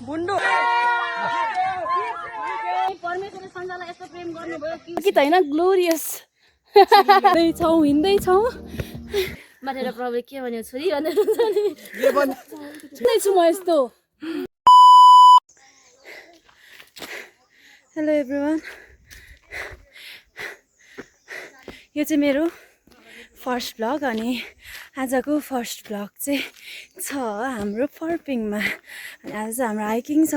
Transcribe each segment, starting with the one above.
बुन्डो परमेश्वरले संसारलाई यस्तो प्रेम गर्नुभयो कि त हैन ग्लोरियस हिँड्दै छौ माथेर प्रभु के भन्यो छोरी भनेर छु म यस्तो हेलो एभ्रिवान यो चाहिँ मेरो फर्स्ट भ्लग अनि आजको फर्स्ट भ्लग चाहिँ छ हाम्रो फर्पिङमा अनि आज चाहिँ हाम्रो हाइकिङ छ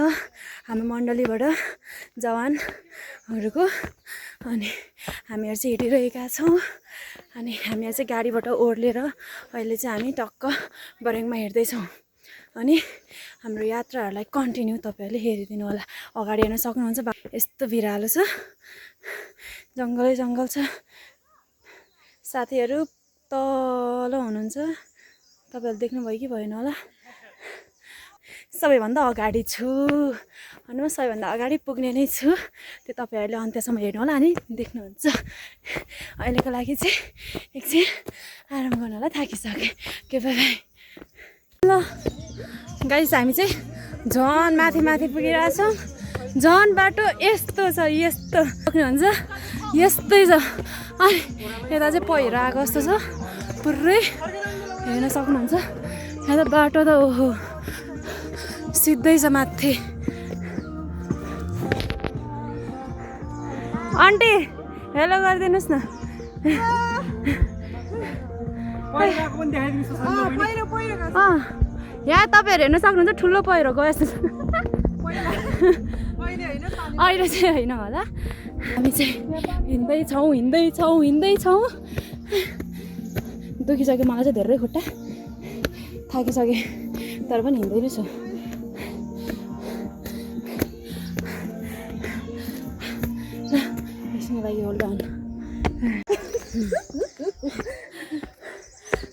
हाम्रो मण्डलीबाट जवानहरूको अनि हामीहरू चाहिँ हिँडिरहेका छौँ अनि हामीहरू चाहिँ गाडीबाट ओर्लेर अहिले चाहिँ हामी टक्क बरेङमा हिँड्दैछौँ अनि हाम्रो यात्राहरूलाई कन्टिन्यू तपाईँहरूले हेरिदिनु होला अगाडि हेर्न सक्नुहुन्छ यस्तो भिरालो छ जङ्गलै जङ्गल छ साथीहरू तल हुनुहुन्छ तपाईँहरूले देख्नुभयो कि भएन होला सबैभन्दा अगाडि छु अनि म सबैभन्दा अगाडि पुग्ने नै छु त्यो तपाईँहरूले अन्त्यसम्म हेर्नु होला अनि देख्नुहुन्छ अहिलेको लागि चाहिँ एकछिन आराम गर्नु होला थाकिसकेँ के बाई ल गाइस हामी चाहिँ झन् माथि माथि पुगिरहेछौँ झन् बाटो यस्तो छ यस्तो पुग्नुहुन्छ यस्तै छ अनि यता चाहिँ पहिरो आएको जस्तो छ पुरै हेर्न सक्नुहुन्छ यहाँ त बाटो त ओहो सिधै छ माथि आन्टी हेलो गरिदिनुहोस् न यहाँ तपाईँहरू हेर्न सक्नुहुन्छ ठुलो पहिरो गयो जस्तो छ अहिले चाहिँ होइन होला हामी चाहिँ हिँड्दैछौँ दुखिसक्यो मलाई चाहिँ धेरै खुट्टा थाकिसकेँ तर पनि हिँड्दै नै छु यसको लागि होल्ड अन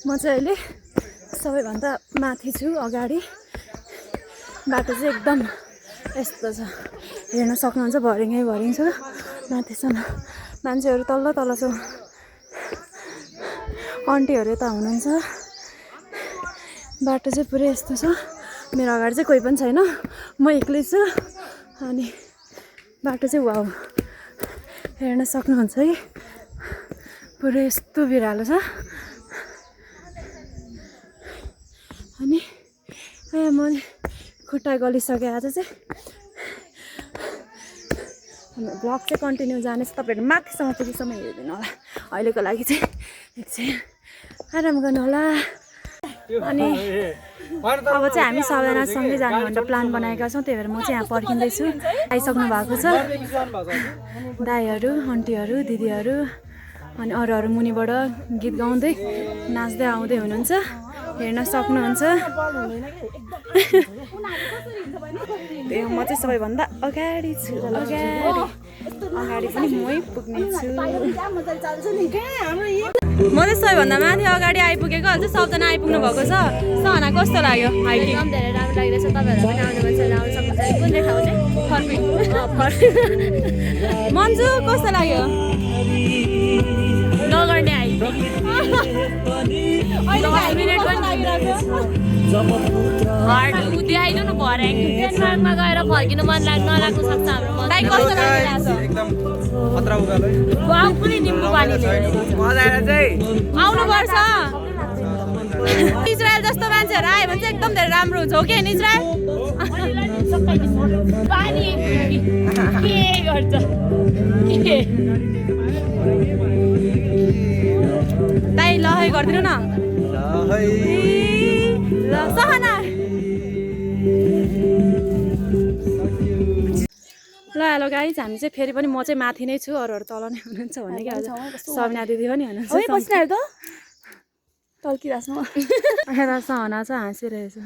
म चाहिँ अहिले सबैभन्दा माथि छु अगाडि बाटो चाहिँ एकदम यस्तो छ हेर्न सक्नुहुन्छ भरिङै भरिङ छ माथिसम्म मान्छेहरू तल्ल तल छ आन्टीहरू यता हुनुहुन्छ बाटो चाहिँ पुरै यस्तो छ मेरो अगाडि चाहिँ कोही पनि छैन म एक्लै छु अनि बाटो चाहिँ वाउ हेर्न सक्नुहुन्छ है पुरै यस्तो भिरालो छ अनि म खुट्टा गलिसकेँ आज चाहिँ ब्लग चाहिँ कन्टिन्यू जानेछ तपाईँहरू माथिसम्म पुगेसम्म हेरिदिनु होला अहिलेको लागि चाहिँ एकछिन आराम गर्नु होला अनि अब चाहिँ हामी सबैजना सँगै जानु भनेर प्लान बनाएका छौँ त्यही भएर म चाहिँ यहाँ पर्खिँदैछु आइसक्नु भएको छ दाईहरू आन्टीहरू दिदीहरू अनि अरूहरू मुनिबाट गीत गाउँदै नाच्दै आउँदै हुनुहुन्छ हेर्न सक्नुहुन्छ त्यही म चाहिँ सबैभन्दा अगाडि छु अगाडि पनि मै पुग्ने छु म चाहिँ सबैभन्दा माथि अगाडि आइपुगेको अझै सबजना आइपुग्नु भएको छ सहना कस्तो लाग्यो हाइकिङ एकदम धेरै राम्रो लागिरहेछ तपाईँहरूलाई पनि आउनु मन छ आउनु सक्नुहुन्छ कुन चाहिँ ठाउँ चाहिँ फर्पिङ मन्जु कस्तो लाग्यो नगर्ने हाइकिङ हार्ड उद्याइनु न भरे डेनमार्कमा गएर फर्किनु मन नलाग्नु सक्छ हाम्रो मन कस्तो लागिरहेछ पनि निम्बु पानीले आउनुपर्छ इजरायल जस्तो मान्छेहरू आयो भने चाहिँ एकदम धेरै राम्रो हुन्छ हो कि इजरायल पानी के गर्छ दाइ लहै गरिदिनु न ल सहना ल हेलो गाइज हामी चाहिँ फेरि पनि म चाहिँ माथि नै छु अरूहरू तल नै हुनुहुन्छ भने कि आज सबिना दिदी पनि हुनुहुन्छ यता सहना चाहिँ हाँसिरहेछ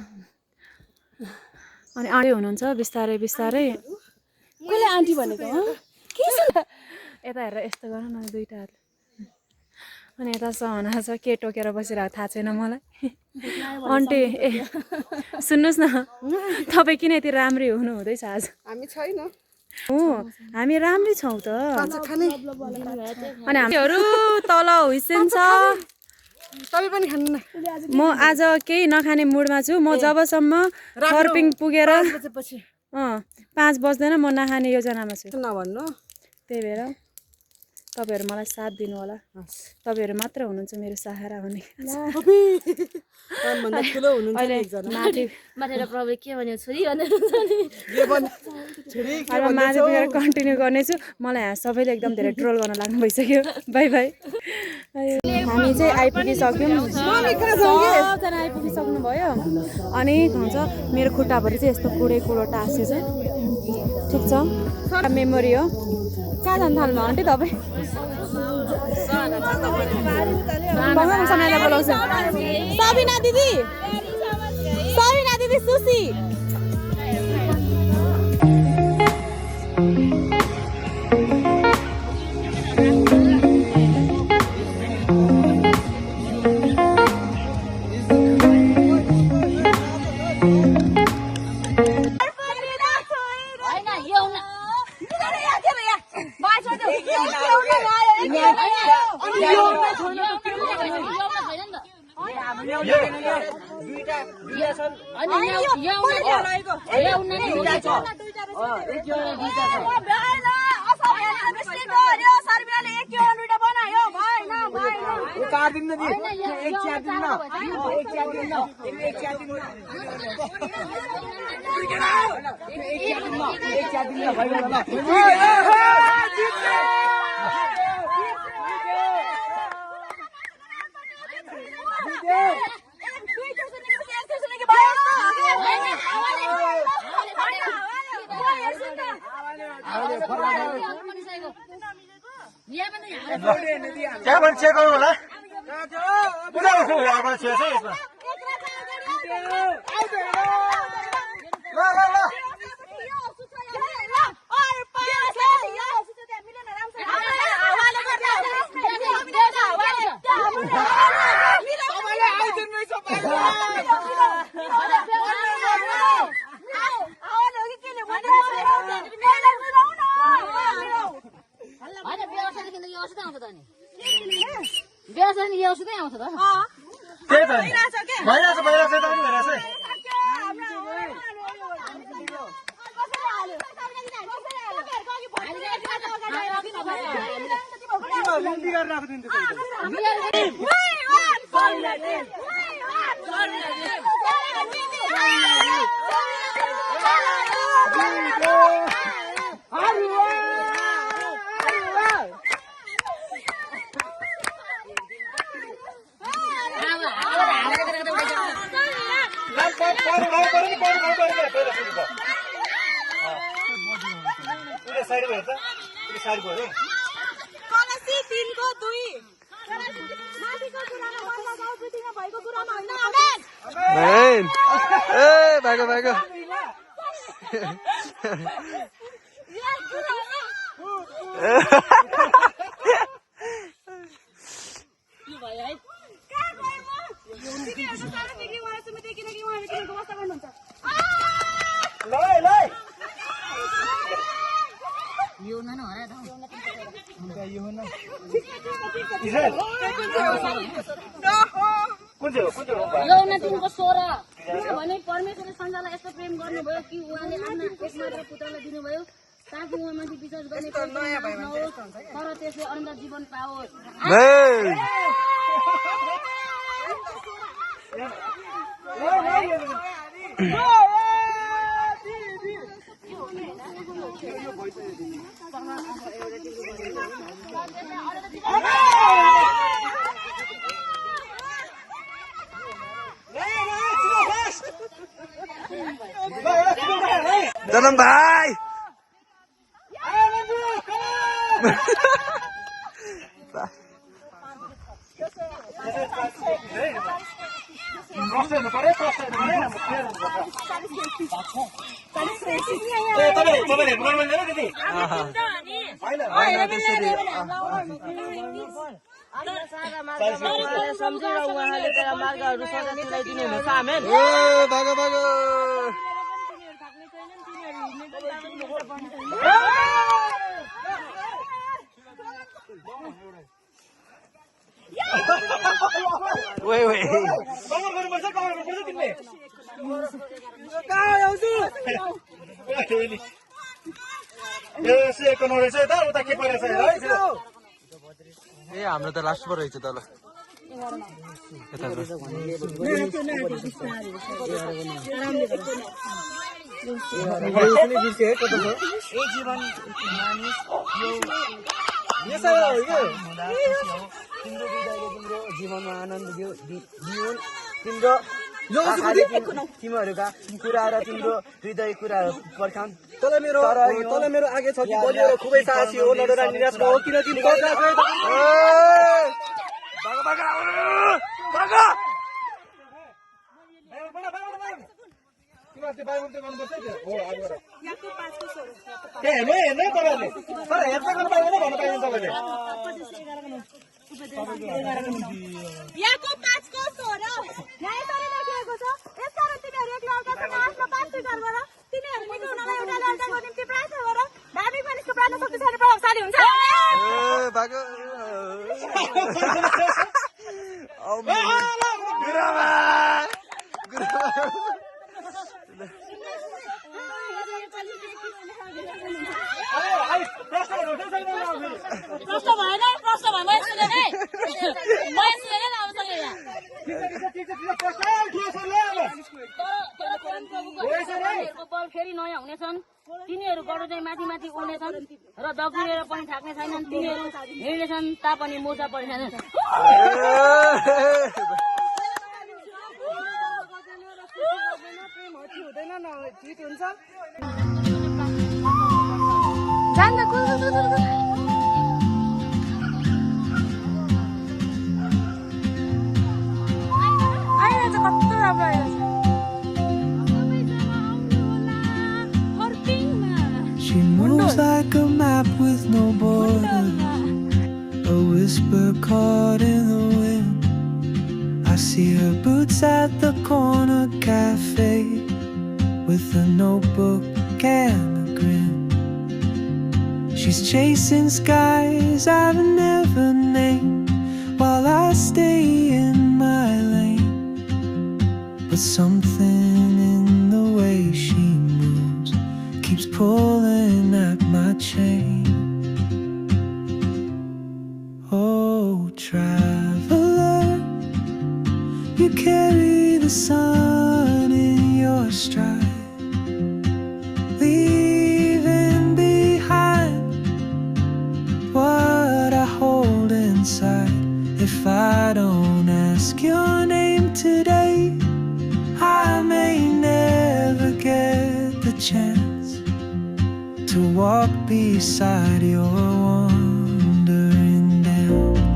अनि आँटी हुनुहुन्छ बिस्तारै बिस्तारै कसले आन्टी भनेको यता हेरेर यस्तो गर न दुईटा हात अनि यता सहना छ के टोकेर बसिरहेको थाहा छैन मलाई आन्टी ए सुन्नुहोस् न तपाईँ किन यति राम्री हुनु हुँदैछ आज हामी छैन हो हामी राम्रै छौँ त अनि हामीहरू तल हुइसेन्छ तपाईँ पनि खानु न म आज केही नखाने मुडमा छु म जबसम्म फर्पिङ पुगेर 5 बज्दैन म नखाने योजनामा छु नभन्नु त्यही भएर तपाईँहरू मलाई साथ दिनु होला तपाईँहरू मात्र हुनुहुन्छ मेरो सहारा हुने भन्दा ठुलो हुनुहुन्छ अहिले माथि माथेर प्रभु के भन्यो छोरी भनेर अब माथि पुगेर कन्टिन्यू गर्नेछु मलाई यहाँ सबैले एकदम धेरै ट्रोल गर्न लाग्नु भइसक्यो बाई बाई हामी चाहिँ आइपुगिसक्यौँ सबजना आइपुगिसक्नु भयो अनि के भन्छ मेरो खुट्टाभरि चाहिँ यस्तो कुडो टाँसे छ ठिक छ मेमोरी हो कहाँ जानु थाल्नु आन्टी तपाईँ समयलाई बोलाउँछु सबिना दिदी सुसी क्या भन्छ चेक गर्नु होला पुरा उसो होला छेछ यसमा ल ल ल त्यही त भइरहेछ त नि भइरहेछ भागो यौनातिनको 16 भने परमेश्वरले संसारलाई यस्तो प्रेम गर्नुभयो कि उहाँले आफ्ना एकमात्र पुत्रलाई दिनुभयो ताकि उहाँमाथि विश्वास गर्ने तर त्यसले अनन्त जीवन पाओस्। जनम भाइ सम्झेर उहाँले तेरा मार्गहरू सदा चलाइदिनु हुनेछ। आमेन। भागो भागो Wait. Kamu ए हाम्रो त लास्ट पो रहेछ तल तिम्रो हृदयले तिम्रो जीवनमा आनन्द दिउन् तिम्रो तिमीहरूका कुरा र तिम्रो हृदय कुराहरू पर्खाउन् तल मेरो आगे छ कि बलियो र खुबै साहसी हो लडेर निराश नहो किन तिमी यहाँको 5 को स्वर न्यायसरी लेखिएको छ यसकारण तिमीहरू एक लड्कासँग आफ्नो पास स्वीकार गर तिनीहरू निभाउनलाई एउटा लड्काको निम्ति प्रार्थना गर धार्मिक मानिसको प्रार्थना शक्तिशाली प्रभावशाली हुन्छ प्रश्न भएन मैले सुनेन है मैले सुनेन अब सके यहाँ तिनीहरूको बल फेरि नयाँ हुनेछन् तिनीहरू गडो चाहिँ माथि माथि उड्नेछन् र दगुरेर पनि थाक्ने छैनन् तिनीहरू हिँड्नेछन् तापनि मोर्चा परेछन् She moves like a map with no borders, a whisper caught in the wind. I see her boots at the corner cafe with a notebook and a grin. She's chasing skies I've never named while I stay in my lane. But something in the way she moves keeps pulling at my chain. Oh, traveler, you carry the sun in your stride, leaving behind what I hold inside. If I don't ask your name today, I may never get the chance to walk beside your wandering dance.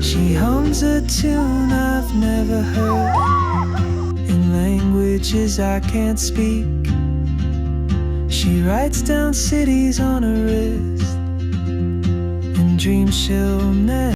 She hums a tune I've never heard in languages I can't speak. She writes down cities on her wrist and dreams she'll never